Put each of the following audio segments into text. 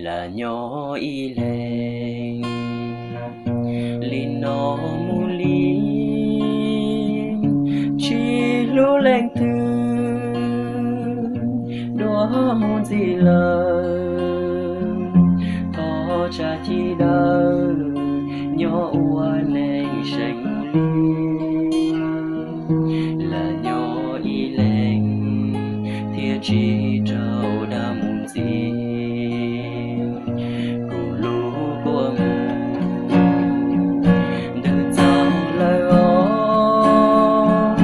Lam nyob ib leeg li no mus li, tsis hlub leej twg dua mus ntxiv lawm. Thov tsa cig dawb nyob ua neej seem li, lam nyob ib leeg thiaj tsis raug dag mus ntxiv. Kuv lub kua muag ntws txaus lawm os,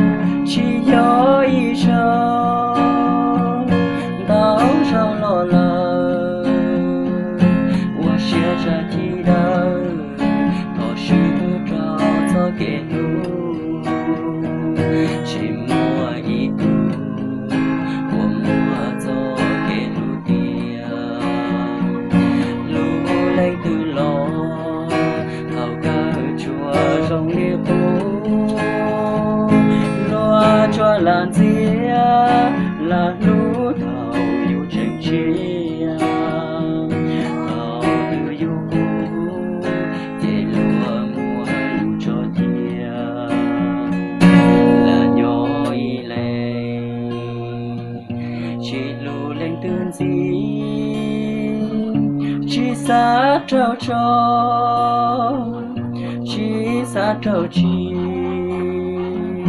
tsis yog ib zaug, ntau zaug los lawm. Ua siab tsa cig dawb, thov swb rau txoj kev hlub, tsis muaj ib tug uas muaj txoj kev hlub tiag. Hlub leej twg los thaum kawg tsuas zoo li qub, luag tsuas lam ntxias, lam hlub thaum yus tseem tshiab. Thaum twg yus qub ces luag muab yus tso cia, lam nyob ib leeg, tsis hlub leej twg ntxiv, tsis xav raug tso, tsis xav raug tsim,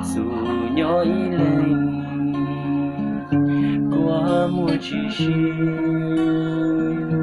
xub nyob ib leeg, kua muag tsis sib.